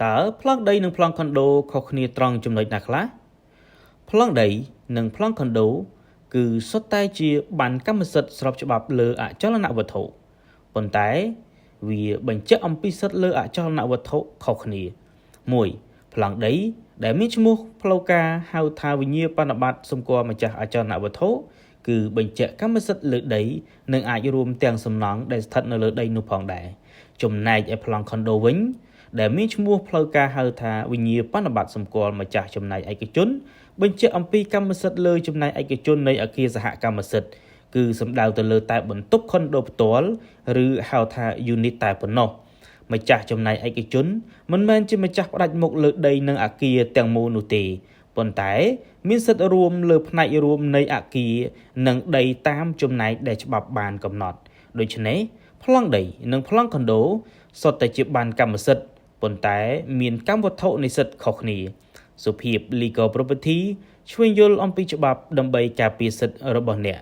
តើប្លង់ដីនិងប្លង់ខុនដូខុសគ្នាត្រង់ចំណុចណាខ្លះប្លង់ដីនិងប្លង់ខុនដូគឺសុទ្ធតែជាប័ណ្ណកម្មសិទ្ធិស្របច្បាប់លើអចលនវត្ថុប៉ុន្តែវាបញ្ជាក់អំពីសិទ្ធិលើអចលនវត្ថុខុសគ្នា1ប្លង់ដីដែលមានឈ្មោះផ្លូវការហៅថាវិញ្ញាបនបត្រសម្គាល់ម្ចាស់អចលនវត្ថុគឺបញ្ជាក់កម្មសិទ្ធិលើដីនិងអាចរួមទាំងសំណង់ដែលស្ថិតនៅលើដីនោះផងដែរចំណែកឯប្លង់ខុនដូវិញដែលមានឈ្មោះផ្លូវការហៅថាវិញ្ញាបនបត្រសម្គាល់ម្ចាស់ចំណែកឯកជនបញ្ជាក់អំពីកម្មសិទ្ធិលើចំណែកឯកជននៃអគារសហកម្មសិទ្ធិគឺសំដៅទៅលើតែបន្ទប់ខុនដូផ្ទាល់ឬហៅថា unit តែប៉ុណ្ណោះម្ចាស់ចំណែកឯកជនមិនមែនជាម្ចាស់ផ្ដាច់មុខលើដីនិងអគារទាំងមូលនោះទេប៉ុន្តែមានសិទ្ធិរួមលើផ្នែករួមនៃអគារនិងដីតាមចំណែកដែលច្បាប់បានកំណត់ដូច្នេះប្លង់ដីនិងប្លង់ខុនដូសុទ្ធតែជាប័ណ្ណកម្មសិទ្ធិប៉ុន្តែមានកម្មវត្ថុនៃសិទ្ធិខុសគ្នាសុភាព Legal Property ឆ្វេងយល់អំពីច្បាប់ដើម្បីការពារសិទ្ធិរបស់អ្នក។